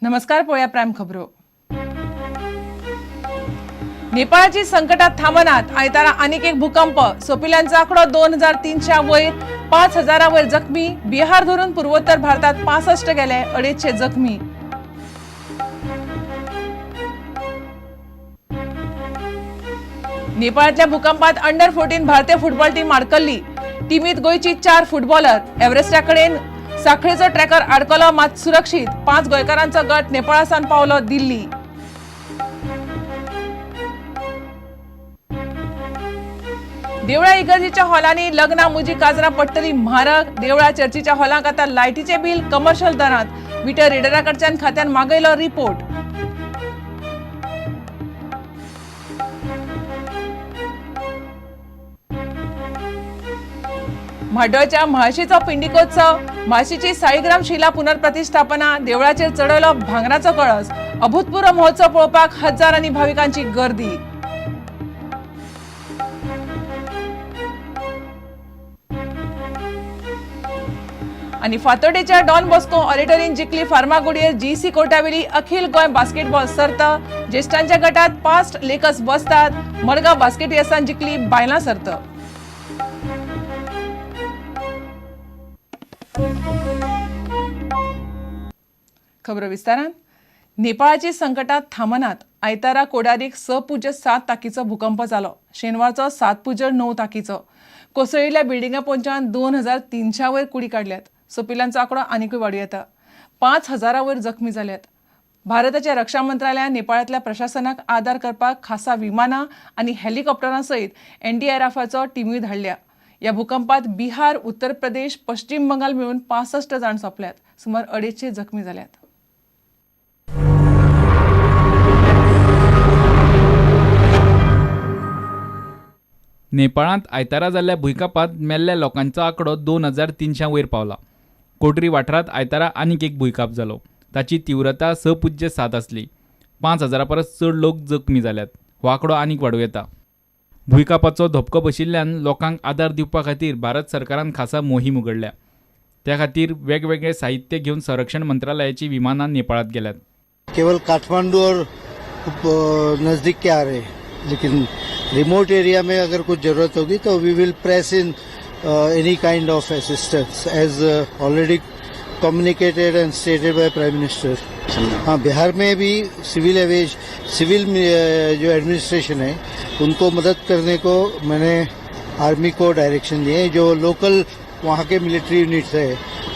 नमस्कार, पळोवया प्रायम खबरो. नेपाळाची संकटात थांबनात. आयतारा आनीक एक भूकंप. सोपिल्यांचो आंकडो 2300 वयर, 5000 वयर जखमी. बिहार धरून पूर्वोत्तर भारतात 65 गेले, 250 जखमी. नेपाळातल्या भूकंपात अंडर 14 भारतीय फुटबॉल टीम आडकल्ली. टीमीत गोंयची 4 फुटबॉलर. एव्हरेस्टाकडेन साखळेचो ट्रॅकर आडकलो मात सुरक्षीत. 5 गोंयकारांचो गट नेपाळासान पावलो दिल्ली. देवळा इगर्जीच्या हॉलांनी लग्नां, मुजी, काजरां पडटली म्हारग. देवळा चर्चीच्या हॉलांक आता लायटीचे बिल कमर्शियल दरांत. मिटर रिडरा कडच्यान खात्यान मागयलो रिपोर्ट. म्हाड्डोळच्या म्हाळशीचो पिंडिकोत्सव. म्हाळशीची साळीग्राम शिला पुनर्प्रतिष्ठापना. देवळाचेर चडयलो भांगराचो कळस. अभूतपूर्व महोत्सव पळोवपाक हजारांनी भाविकांची गर्दी. आनी फातोडेच्या डॉन बॉस्को ऑडिटोरीन जिखली फार्मागुडयेर जीसी कोटावेली अखिल गोंय बास्केटबॉल सर्त. ज्येश्ठांच्या गटात पास्ट लेकर्स बसतात. मडगांव बास्केटियर्सान जिखली बायलां सर्त. खबरो विस्तारान. नेपाळाची संकटात थांबनात. आयतारा कोडारीक 6.7 ताकीचो भूकंप जालो. शेनवारचो 7.9 ताकीचो. कोसळिल्ल्या बिल्डिंगा पोंच्यान 2300 वयर कुडी काडल्यात. सोपिल्यांचो आंकडो आनिकूय वाडूं येता. 5000 वयर जखमी जाल्यात. भारताच्या रक्षा मंत्रालयान नेपाळांतल्या प्रशासनाक आदार करपाक खासा विमानां आनी हेलिकॉप्टरां सयत एनडीआरएफाचो टिमूय धाडल्या. ह्या भूकंपात बिहार, उत्तर प्रदेश, पश्चिम बंगाल मेळून 65 जाण सोंपल्यात, सुमार 250 जखमी जाल्यात. नेपाळांत आयतारा जाल्ल्या भुंयकांपांत मेल्ल्या लोकांचो आंकडो 2300 वयर पावला. कोटरी वाठारांत आयतारा आनीक एक भुंयकांप जालो. ताची तीव्रता 6.7 आसली. 5000 परस चड लोक जखमी जाल्यात. हो आंकडो आनीक वाडूं येता. भुंयकांपाचो धपको बशिल्ल्यान लोकांक आदार दिवपा खातीर भारत सरकारान खासा मोहीम उगडल्या. त्या खातीर वेगवेगळे साहित्य घेवन संरक्षण मंत्रालयाची विमानां नेपाळांत गेल्यात. केवल काठमांडू और नज़दीक के आ रहे हैं, लेकिन रिमोट एरिया में अगर कुछ जरूरत होगी तो we will press in any kind of assistance, as already communicated and stated by Prime Minister. हाँ, बिहार में भी सिविल एवेज सिविल जो एडमिनिस्ट्रेशन है, उनको मदद करने को मैंने आर्मी को डायरेक्शन दिए हैं. जो लोकल वहाँ के मिलिट्री यूनिट्स है,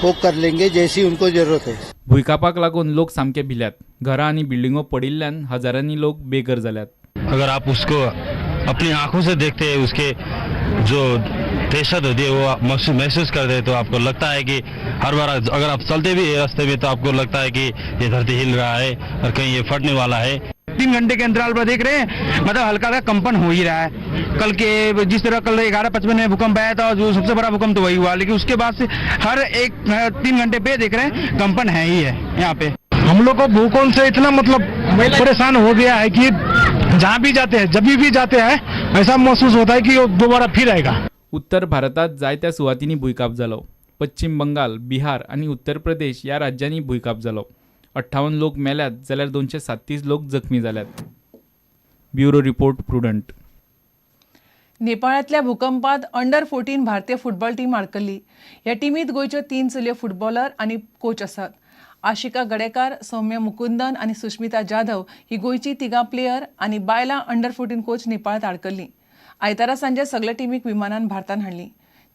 वो कर लेंगे जैसी उनको जरूरत है. भुंयकांपाक लागून लोक सामके भिल्यात. घरां आनी बिल्डिंगो पडिल्ल्यान हजारांनी लोक बेघर जाल्यात. अगर आप उसको अपनी आंखों से देखते हैं, उसके जो दहशत होती है, वो आप महसूस महसूस करते हैं, तो आपको लगता है कि हर बार अगर आप चलते भी है रास्ते में, तो आपको लगता है कि ये धरती हिल रहा है और कहीं ये फटने वाला है. 3 घंटे के अंतराल पर देख रहे हैं, मतलब हल्का हल्का कंपन हो ही रहा है. कल के जिस तरह कल 11:55 में भूकंप आया था, जो सबसे बड़ा भूकंप तो वही हुआ, लेकिन उसके बाद से हर एक 3 घंटे पे देख रहे हैं, कंपन है ही है यहाँ पे. हम लोग को भूकंप से इतना मतलब परेशान हो गया है कि जहाँ भी जाते हैं, जब भी जाते हैं, ऐसा महसूस होता है कि वो दोबारा फिर आएगा. उत्तर भारतात जायत्या सुवातींनी भुंयकांप जालो. पश्चिम बंगाल, बिहार आनी उत्तर प्रदेश ह्या राज्यांनी भुंयकांप जालो. 58 लोक मेल्यात जाल्यार 237 लोक जखमी जाल्यात. Bureau report, Prudent. नेपाळांतल्या भूकंपात अंडर 14 भारतीय फुटबॉल टीम आडकल्ली. ह्या टिमीत गोंयच्यो 3 चलयो फुटबॉलर आनी कोच आसात. आशिका गडेकार, सौम्य मुकुंदन आनी सुष्मिता जाधव ही गोंयची तिगां प्लेयर आनी बायलां अंडर 14 कोच नेपाळांत आडकल्ली. आयतारा सांजे सगल्या टिमीक विमानान भारतान हाडली.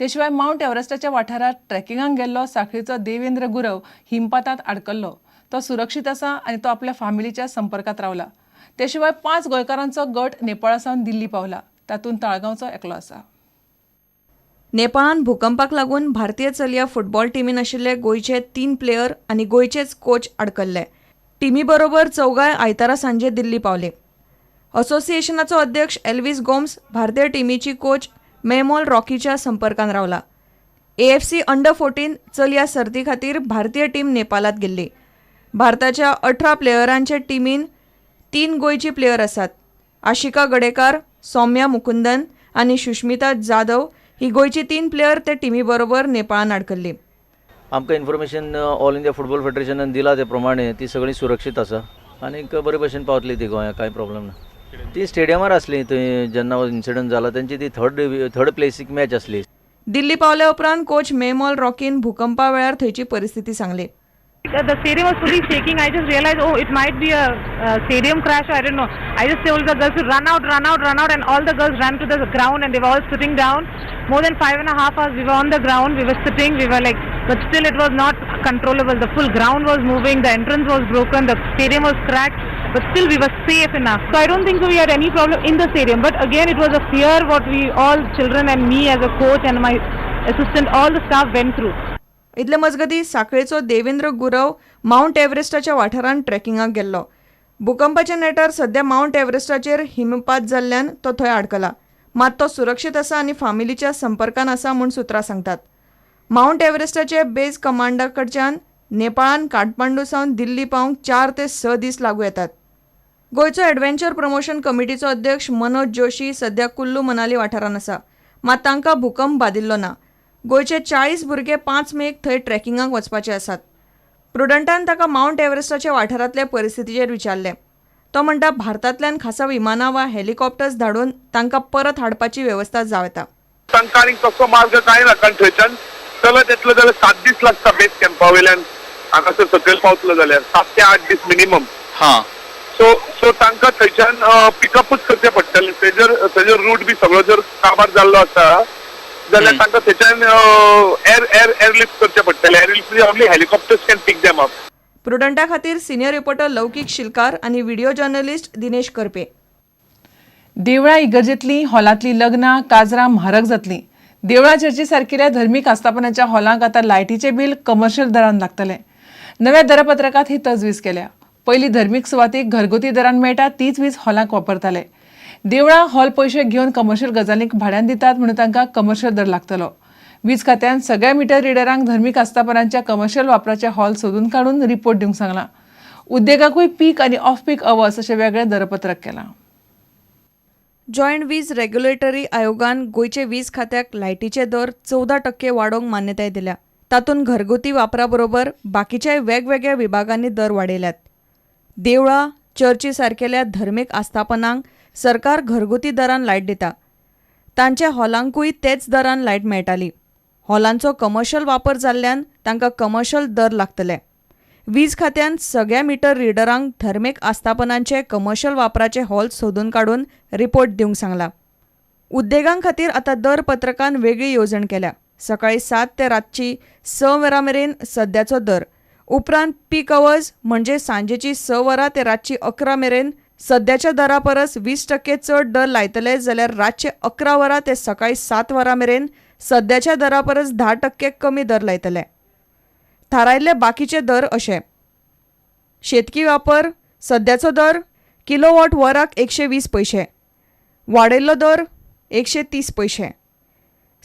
ते शिवाय मावंट एव्हरेस्टाच्या वाठारांत ट्रेकिंगाक गेल्लो साखळीचो देवेंद्र गुरव हिमपातांत आडकल्लो. तो सुरक्षीत आसा आनी तो आपल्या फामिलीच्या संपर्कात रावला. ते शिवाय 5 गोंयकारांचो गट नेपाळा सावन दिल्ली पावला. तातूंत ताळगांवचो एकलो आसा. नेपाळान भूकंपाक लागून भारतीय चलया फुटबॉल टिमीन आशिल्ले गोंयचे 3 प्लेयर आनी गोंयचेच कोच आडकल्ले. टिमी बरोबर चौगाय आयतारा सांजे दिल्ली पावले. असोसिएशनाचो अध्यक्ष एल्वीस गोम्स भारतीय टिमीची कोच मेमोल रॉकीच्या संपर्कान रावला. एएफसी अंडर 14 चलया सर्ती खातीर भारतीय टीम नेपालात गेल्ली. भारताच्या 18 प्लेयरांचे टिमीन 3 गोंयची प्लेयर आसात. आशिका गडेकार, सौम्या मुकुंदन आनी सुष्मिता जाधव ही गोंयची 3 प्लेयर ते टिमी बरोबर नेपाळान आडकल्ली. आमकां इन्फॉर्मेशन ऑल इंडिया फुटबॉल फेडरेशनान दिला ते प्रमाणे ती सगळीं सुरक्षीत आसा आनीक बरे भशेन पावतली ती गोंया, कांय प्रॉब्लम ना. ती स्टेडियमार आसली थंय जेन्ना इन्सिडंट जाला तेंची ती थर्ड प्लेसीक मॅच आसली. दिल्ली पावल्या उपरांत कोच मेमॉल रॉकीन भूकंपा वेळार थंयची परिस्थिती सांगली. The stadium was fully shaking. I just realized, oh, it might be a stadium crash. I don't know. I just told the girls to run out, run out, run out, and all the girls ran to the ground and they were all sitting down. More than 5.5 hours we were on the ground. We were sitting. We were like, but still it was not controllable. The full ground was moving. The entrance was broken. The stadium was cracked. But still we were safe enough. So I don't think so we had any problem in the stadium. But again, it was a fear what we all children and me as a coach and my assistant, all the staff went through. इतले मजगती साखळेचो Devendra Gurav mount एव्हरेस्टाच्या वाठारांत ट्रेकिंगाक गेल्लो. भूकंपाच्या नेटार सध्या mount एव्हरेस्टाचेर हिमपात जाल्ल्यान तो थंय आडकला. मात तो सुरक्षीत आसा आनी फामिलीच्या संपर्कान आसा म्हूण सुत्रां सांगतात. मावंट एव्हरेस्टाचे बेज कमांडा कडच्यान नेपाळान काठमांडू सावन दिल्ली पावंक 4 ते 6 दीस लागू येतात. गोंयचो एडवेंचर प्रमोशन कमिटीचो अध्यक्ष मनोज जोशी सध्या कुल्लू मनाली वाठारांत आसा. मात तांकां भूकंप बादिल्लो ना. गोंयचे 40 भुरगे 5 मेक थंय ट्रेकिंगाक वचपाचे आसात. प्रुडंटान ताका मावंट एव्हरेस्टाच्या वाठारांतल्या परिस्थितीचेर विचारलें. तो म्हणटा, भारतांतल्यान खासा विमानां वा हेलिकॉप्टर्स धाडून तांकां परत हाडपाची वेवस्था जावं येता. तांकां आनीक तसो मार्ग कांय ना, कारण थंयच्यान चलत येतलो जाल्यार 7 दीस लागता बेस कॅम्पा वयल्यान हांगासर सकयल पावतलो जाल्यार 7 ते 8 दीस मिनिमम. हां, सो तांकां थंयच्यान पिकअपूच करचें पडटलें. थंयजर रूट बी सगळो जर काबार जाल्लो आसा जाल्यार तांकां थंयच्यान एअरलिफ्ट करचें पडटलें. Airlift only helicopters can pick them up. प्रुडंटा खातीर सिनियर रिपोर्टर लौकीक शिलकार आनी व्हिडिओ जर्नलिस्ट दिनेश करपे. देवळां इगर्जेतलीं हॉलांतलीं लग्नां काजरां म्हारग जातलीं. देवळां चर्ची सारकिल्या धर्मीक आस्थापनाच्या हॉलांक आतां लायटीचें बील कमर्शियल दरान लागतलें. नव्या दरपत्रकांत ही तजवीज केल्या. पयलीं धर्मीक सुवातीक घरगुती दरान मेळटा तीच वीज हॉलांक वापरताले. देवळां हॉल पयशे घेवन कमर्शियल गजालींक भाड्यान दितात म्हणून तांकां कमर्शियल दर लागतलो. वीज खात्यान सगळ्या मिटर रिडरांक धर्मीक आस्थापनांच्या कमर्शियल वापराचे हॉल सोदून काडून रिपोर्ट दिवंक सांगला. उद्देगाकूय पीक आनी ऑफ पीक अवर्स अशें वेगळें दरपत्रक केलां. जॉयंट वीज रेग्युलेटरी आयोगान गोंयचे वीज खात्याक लायटीचे दर 14% वाडोवंक मान्यताय दिल्या. तातूंत घरगुती वापरा बरोबर बाकीच्याय वेगवेगळ्या विभागांनी दर वाडयल्यात. देवळां चर्ची सारकेल्या धर्मीक आस्थापनांक सरकार घरगुती दरान लायट दिता. तांच्या हॉलांकूय तेच दरान लायट मेळटाली. हॉलांचो कमर्शियल वापर जाल्ल्यान तांकां कमर्शियल दर लागतले. वीज खात्यान सगळ्या मिटर रिडरांक धर्मीक आस्थापनांचे कमर्शियल वापराचे हॉल सोदून काडून रिपोर्ट दिवंक सांगला. उद्देगां खातीर आतां दर पत्रकान वेगळी येवजण केल्या. सकाळी 7 ते रातची 6 वरां मेरेन सद्याचो दर, उपरांत पीक अवर्स म्हणजे सांजेची 6 वरां ते रातची 11 मेरेन सद्याच्या दरा परस 20% चड दर लायतले, जाल्यार रातचे 11 वरां ते सकाळी 7 वरां मेरेन सद्याच्या दरा परस 10% कमी दर लायतले. थारायल्ले बाकीचे दर अशे: शेतकी वापर सद्याचो दर किलोवॉट वराक 120 पयशे, वाडयल्लो दर 130 पयशे.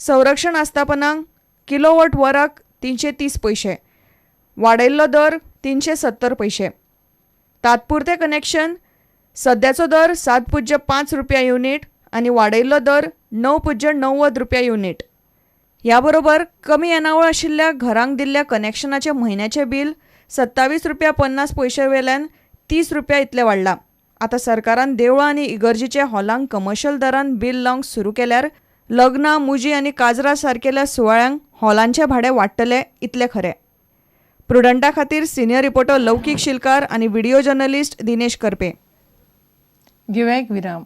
संरक्षण आस्थापनांक किलोवॉट वराक 330 पयशे, वाडयल्लो दर 370 पयशे. तात्पुरते कनेक्शन सद्याचो दर 7.5 रुपया युनिट आनी वाडयल्लो दर 9.90 रुपया युनिट. ह्या बरोबर कमी येणावळ आशिल्ल्या घरांक दिल्ल्या कनेक्शनाचें म्हयन्याचें बील 27 रुपया 50 पयशे वेल्यान 30 रुपया इतलें वाडलां. आतां सरकारान देवळां आनी इगर्जीच्या हॉलांक कमर्शियल दरान बील लावंक सुरू केल्यार लग्नां, मुजी आनी काजरां सारकेल्या सुवाळ्यांक हॉलांचें भाडें वाडटलें इतलें खरें. प्रुडंटा खातीर सिनियर रिपोर्टर लौकीक शिलकार आनी व्हिडिओ जर्नलिस्ट दिनेश करपे. घेवया एक विराम.